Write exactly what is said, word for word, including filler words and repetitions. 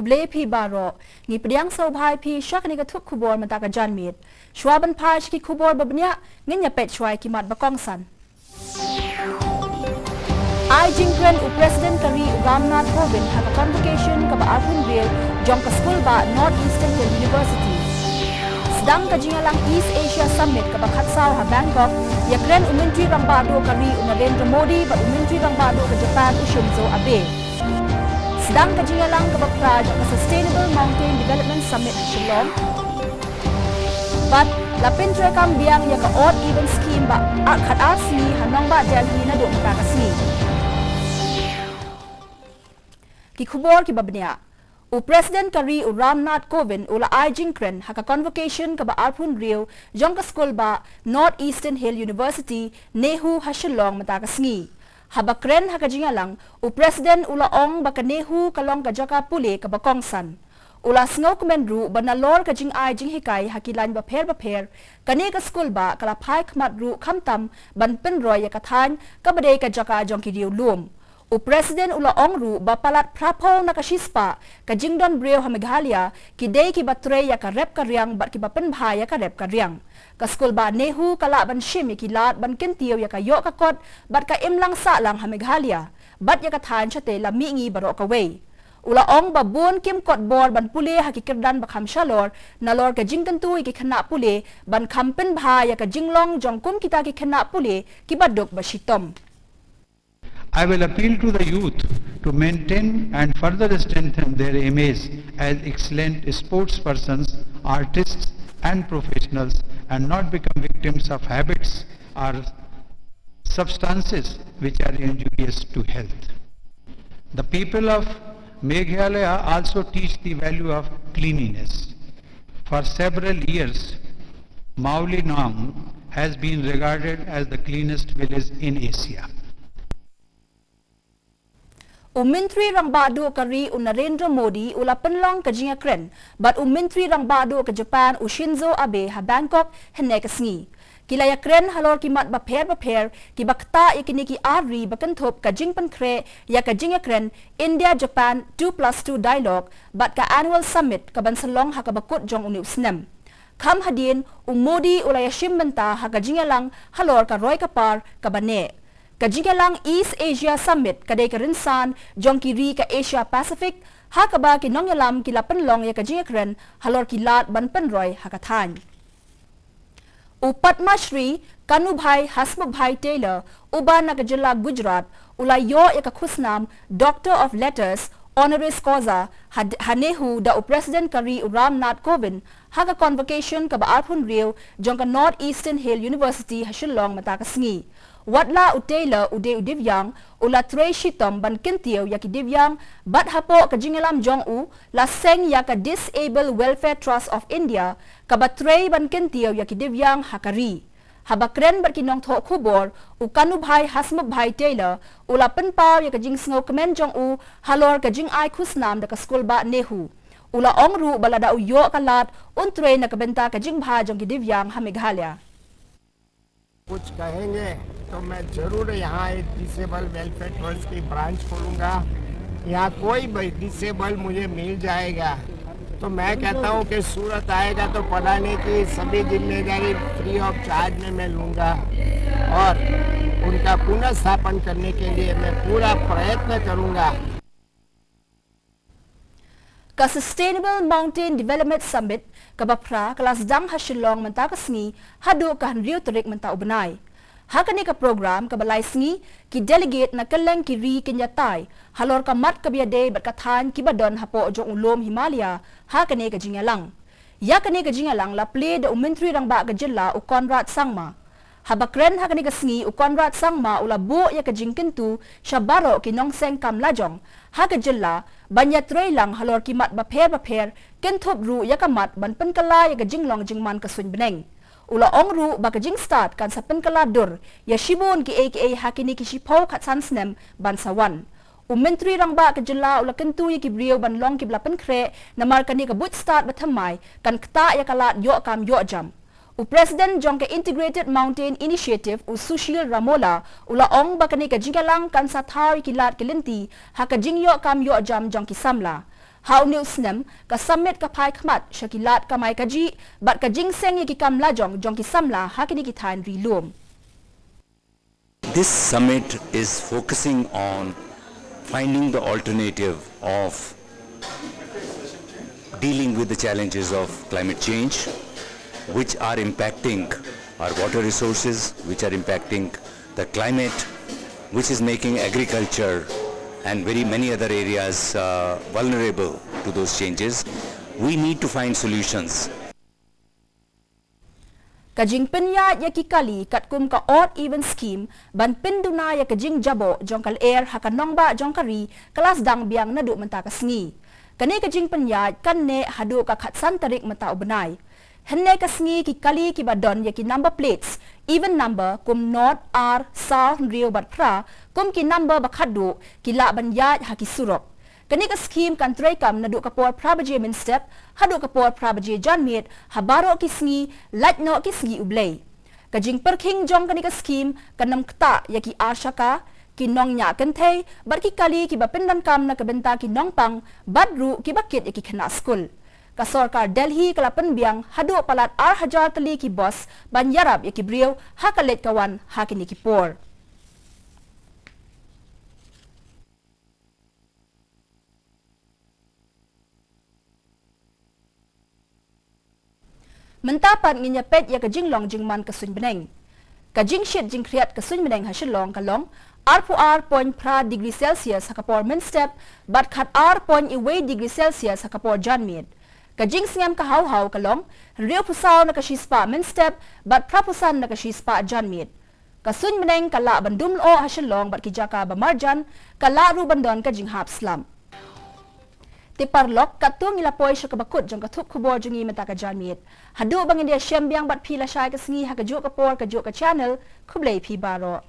Khublei phi baroh, ngi pdiang sngewbha ïa phi sha kane ka thup khubor mynta ka janmiet. Shuwa ban phai sha ki khubor ba bniah, ngin ïa peit shuwa ïa ki mat ba kongsan. Ai jingkren u President ka ri u Ram Nath Kovind ha ka convocation kaba arphew hynriew jong ka skulbah North Eastern Hill University. Sdang ka jingïalang East Asia Summit kaba khatsaw ha Bangkok, ïakren u Myntri Rangbah Duh ka ri u Narendra Modi bad u Myntri Rangbah Duh ka Japan u Shinzo Abe. Sdang ka jingïalang kaba phra jong ka Sustainable Mountain Development Summit ha Shillong. Bad la pyntreikam biang ïa ka odd even scheme ba ar, khatar sngi ha nongbah Delhi naduh mynta ka sngi. Ki khubor kiba bniah. U President ka ri u Ram Nath Kovind u la ai jingkren ha ka convocation kaba arphew hynriew jong ka skulbah North Eastern Hill University, NEHU, ha Shillong mynta ka sngi. Haba kren ha ka jingïalang, u President u la ong ba ka NEHU ka long ka jaka pule kaba kongsan. U la sngewkmen ruh ba nalor ka jingai jinghikai ha ki lain bapher bapher, kane ka skulbah ka la phai khmat ruh khamtam ban pynroi ïa ka thaiñ kaba dei ka jaka jong ki riewlum. U President u la ong ruh ba palat phraphew na ka shispah ka jingdon briew ha Meghalaya ki dei kiba trei ïa ka rep ka riang bad kiba pynbha ïa ka rep ka riang. Ka skulbah NEHU ka lah ban shim ïa ki lad ban kyntiew ïa ka ïoh ka kot bad ka imlang sahlang ha Meghalaya bad ïa ka thaiñ shatei la mihngi baroh kawei. U la ong ba bun kim kot bor ban pule ha ki kyrdan ba kham shalor nalor ka jingkyntu ïa ki khynnah pule ban kham pynbha ïa ka jinglong jong kum kita ki khynnah pule kiba duk ba shitom. I will appeal to the youth to maintain and further strengthen their image as excellent sports persons, artists, and professionals, and not become victims of habits or substances which are injurious to health. The people of Meghalaya also teach the value of cleanliness. For several years, Mawlynnong has been regarded as the cleanest village in Asia. U Myntri Rangbah Duh ka ri u Narendra Modi u la pynlong ka jingïakren bad u Myntri Rangbah Duh ka Japan u Shinzo Abe ha Bangkok hynne ka sngi. Ki la ïakren halor ki mat bapher bapher kiba ktah ïa kine ki ar ri ba kynthup ka jingpynkhreh ïa ka jingïakren India Japan two plus two Dialogue bad ka Annual Summit kaban sa long ha kaba kut jong une u snem. Kham hadien, u Modi u la ïashim bynta ha ka jingïalang halor ka roi ka par kaba neh. Ka jingïalang East Asia Summit ka dei ka rynsan jong ki ri ka Asia Pacific, ha kaba ki nongïalam ki la pynlong ïa ka jingïakren halor ki lad ban pynroi ha ka thaiñ. U Padma Shri Kanubhai Hasmukh Bhai Taylor, uba na ka jylla Gujarat, u la ïoh ïa ka khusnam Doctor of Letters, Honoris Causa, ha, ha NEHU da u President ka ri u Ram Nath Kovind, ha ka convocation kaba arphew hynriew jong ka North Eastern Hill University ha Shillong mynta ka sngi. Wat la u Taylor u dei u divyang, u la trei shitom ban kyntiew ïa ki divyang, bad hapoh ka jingïalam jong u, la seng ïa ka Disabled Welfare Trust of India, kaba trei ban kyntiew ïa ki divyang ha ka ri. Haba kren bad ki nongthoh khubor, u Kanubhai Hasmukh Bhai Taylor, u la pynpaw ïa ka jingsngewkmen jong u halor ka jingai khusnam da ka skulbah NEHU. U la ong ruh ba lada u ïoh ka lad, un trei na ka bynta ka jingbha jong ki divyang ha Meghalaya. कुछ कहेंगे तो मैं जरूर यहाँ एक डिसेबल वेलफेयर ट्रस्ट की ब्रांच खोलूंगा। यहाँ कोई भी डिसेबल मुझे मिल जाएगा, तो मैं कहता हूँ कि सूरत आएगा तो पढ़ाने की सभी जिम्मेदारी फ्री ऑफ चार्ज में मैं लूँगा और उनका पुनर्स्थापन करने के लिए मैं पूरा प्रयत्न करूँगा। Ka Sustainable Mountain Development Summit kaba phra ka la sdang ha Shillong mynta ka sngi haduh ka hynriew tarik mynta u bnai. Ha kane ka program kaba lai sngi, ki delegate na kylleng ki ri kin ïatai halor ka mat kaba ïadei bad ka thaiñ kiba don hapoh jong u lum Himalaya ha kane ka jingïalang. Ïa kane ka jingïalang la plie da u Myntri Rangbah ka jylla u Conrad Sangma. Haba kren ha kane ka sngi u Conrad Sangma u la buh ïa ka jingkyntu sha baroh ki nongseng kam lajong ha ka jylla ban ïatrei lang halor ki mat bapher bapher, kynthup ruh ïa ka mat ban pynkylla ïa ka jinglong jingman ka suiñ bneng. U la ong ruh ba ka jingstad kan sa pynkylla dur ïa shibun kiei kiei ha kine ki shiphew khatsan snem ban sa wan. U Myntri Rangbah ka jylla u la kyntu ïa ki briew ban long kiba la pynkhreh, namar kane ka buit stad ba thymmai kan ktah ïa ka lad ïoh kam ïoh jam. U President jong ka Integrated Mountain Initiative, u Sushil Ramola, u la ong ba kane ka jingïalang kan sa thaw ïa ki lad ki lynti ha ka jingïoh kam ïoh jam jong ki samla. Ha une u snem, ka summit ka phai khmat sha ki lad kamai kajih bad ka jingseng ïa ki kam lajong jong ki samla ha kine ki thaiñ ri lum. This summit is focusing on finding the alternative of dealing with the challenges of climate change, which are impacting our water resources, which are impacting the climate, which is making agriculture and very many other areas, uh, vulnerable to those changes. We need to find solutions. Ka jingpynïaid ïa ki kali katkum ka Odd Even Scheme ban pynduna ïa ka jingjaboh jong ka lyer ha ka nongbah jong ka ri ka la sdang biang naduh mynta ka sngi. Kane ka jingpynïaid kan neh haduh ka khatsan tarik mynta u bnai. Hynne ka sngi ki kali kiba don ïa ki number plates, even number, kum nod, ar, saw, hynriew bad phra, kum ki number ba khatduh, ki lah ban ïaid ha ki surok. Kane ka skhim kan treikam naduh ka por phra baje mynstep haduh ka por phra baje janmiet ha baroh ki sngi, lait noh ki sngi U Blei. Ka jingpyrkhing jong kane ka skhim kan nym ktah ïa ki arshaka, ki nongñiah kynthei bad ki kali kiba pyndonkam na ka bynta ki nongpang bad ruh kiba kit ïa ki khynnah skul. Ka sorkar Delhi ka la pynbiang haduh palat ar hajar tylli ki bus ban ïarap ïa ki briew ha ka leit ka wan ha kine ki por. Mynta pat ngin ïa peit ïa ka jinglong jingman ka suiñ bneng. Ka jingshit jingkhriat ka suiñ bneng ha Shillong ka long arphew ar point phra degree Celsius ha ka por mynstep bad khat ar point wei degree Celsius ha ka por janmiet. Ka jingsngem ka haw haw ka long hynriewphew saw na ka shispah mynstep bad phraphew san na ka shispah janmiet. Ka suiñ bneng ka lah ban dum lyoh ha Shillong bad ki jaka ba marjan, ka lah ruh ban don ka jinghap slap. Te paralok, katto ngi la poi sha kaba kut jong ka thup khubor jong ngi mynta ka janmiet. Haduh ba ngin ïa shem biang bad phi lashai ka sngi ha kajuh ka por kajuh ka channel, khublei phi baroh.